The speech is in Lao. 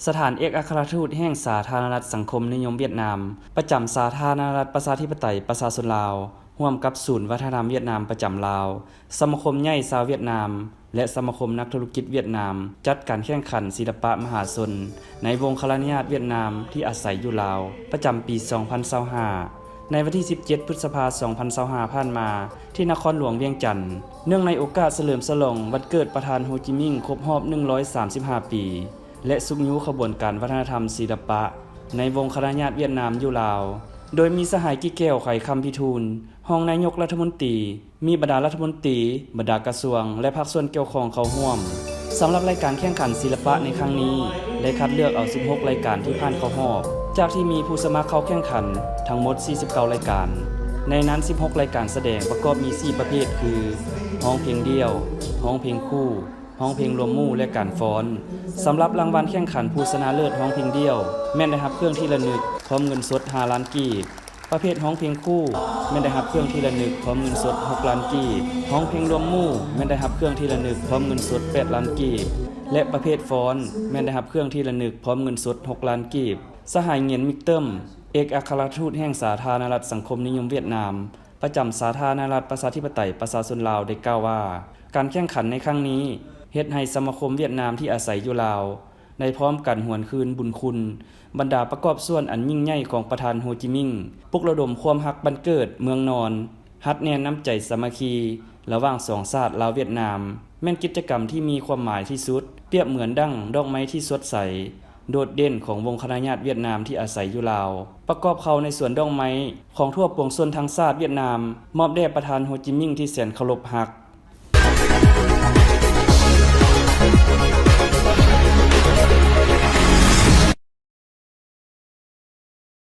ສະຖານເອກອັກຄະລັດທູດແຫ່ງສາທາລະນະລັດສັງຄົມນິຍົມຫວຽດນາມ ປະຈຳສາທາລະນະລັດປະຊາທິປະໄຕປະຊາຊົນລາວ, ຮ່ວມກັບສູນວັດທະນະທຳຫວຽດນາມປະຈຳລາວ, ສະມາຄົມໃຫຍ່ຊາວຫວຽດນາມ ແລະ ສະມາຄົມນັກທຸລະກິດຫວຽດນາມ ຈັດການແຂ່ງຂັນສິລະປະມະຫາຊົນ ໃນວົງຄະລະຍາດຫວຽດນາມທີ່ອາໄສຢູ່ລາວ ປະຈຳປີສອງພັນຊາວຫ້າ ໃນວັນທີສິບເຈັດ ພຶດສະພາ ສອງພັນຊາວຫ້າ ຜ່ານມາ ທີ່ນະຄອນຫຼວງວຽງຈັນ, ເນື່ອງໃນໂອກາດສະເຫຼີມສະຫຼອງວັນເກີດປະທານໂຮຈິມິງຄົບຮອບໜຶ່ງຮ້ອຍສາມສິບຫ້າປີ ແລະ ຊຸກຍູ້ຂະບວນການວັດທະນະທຳສິລະປະໃນວົງຄະລະຍາດຫວຽດນາມຢູ່ລາວ, ໂດຍມີສະຫາຍ ກິແກ້ວ ໄຂຄຳພິທູນ ຮອງນາຍົກລັດຖະມົນຕີ, ມີບັນດາລັດຖະມົນຕີ, ບັນດາກະຊວງ ແລະ ພາກສ່ວນກ່ຽວຂ້ອງເຂົ້າຮ່ວມ. ສຳລັບລາຍການແຂ່ງຂັນສິລະປະໃນຄັ້ງນີ້ ໄດ້ຄັດເລືອກເອົາສິບຫົກລາຍການທີ່ຜ່ານເຂົ້າຮອບ, ຈາກທີ່ມີຜູ້ສະໝັກເຂົ້າແຂ່ງຂັນທັງໝົດສີ່ສິບເກົ້າລາຍການ. ໃນນັ້ນສິບຫົກລາຍການສະແດງປະກອບມີສີ່ປະເພດຄື ຮ້ອງເພງດ່ຽວ, ຮ້ອງເພງຄູ່, ຮ້ອງເພງລວມໝູ່ ແລະ ການຟ້ອນ. ສຳລັບລາງວັນແຂ່ງຂັນຜູ້ຊະນະເລີດຮ້ອງເພງດ່ຽວ ແມ່ນໄດ້ຮັບເຄື່ອງທີ່ລະນຶກພ້ອມເງິນສົດຫ້າລ້ານກີບ, ປະເພດຮ້ອງເພງຄູ່ ແມ່ນໄດ້ຮັບເຄື່ອງທີ່ລະນຶກພ້ອມເງິນສົດຫົກລ້ານກີບ, ຮ້ອງເພງລວມໝູ່ ແມ່ນໄດ້ຮັບເຄື່ອງທີ່ລະນຶກພ້ອມເງິນສົດແປດລ້ານກີບ ແລະ ປະເພດຟ້ອນ ແມ່ນໄດ້ຮັບເຄື່ອງທີ່ລະນຶກພ້ອມເງິນສົດຫົກລ້ານກີບ. ສະຫາຍ ຫງຽນ ມິກເຕີມ ເອກອັກຄະລັດທູດແຫ່ງສາທາລະນະລັດສັງຄົມນິຍົມຫວຽດນາມ ປະຈຳສາທາລະນະລັດປະຊາທິປະໄຕປະຊາຊົນລາວ ໄດ້ກ່າວວ່າ ການແຂ່ງຂັນໃນຄັ້ງນີ້ ເຮັດໃຫ້ສະມາຄົມຫວຽດນາມທີ່ອາໄສຢູ່ລາວ ໄດ້ພ້ອມກັນຫວນຄືນບຸນຄຸນບັນດາປະກອບສ່ວນອັນຍິ່ງໃຫຍ່ຂອງປະທານໂຮຈິມິງ, ປຸກລະດົມຄວາມຮັກບ້ານເກີດເມືອງນອນ, ຮັດແໜ້ນນ້ຳໃຈສາມັກຄີລະຫວ່າງສອງຊາດລາວຫວຽດນາມ, ແມ່ນກິດຈະກຳທີ່ມີຄວາມໝາຍທີ່ສຸດ, ປຽບເໝືອນດັ່ງດອກໄມ້ທີ່ສົດໃສ ໂດດເດັ່ນຂອງວົງຄະນະຍາດຫວຽດນາມທີ່ອາໄສຢູ່ລາວ, ປະກອບເຂົ້າໃນສວນດອກໄມ້ຂອງທົ່ວປວງຊົນທັງຊາດຫວຽດນາມ, ມອບແດ່ປະທານໂຮຈິມິງທີ່ແສນເຄົາລົບຮັກ.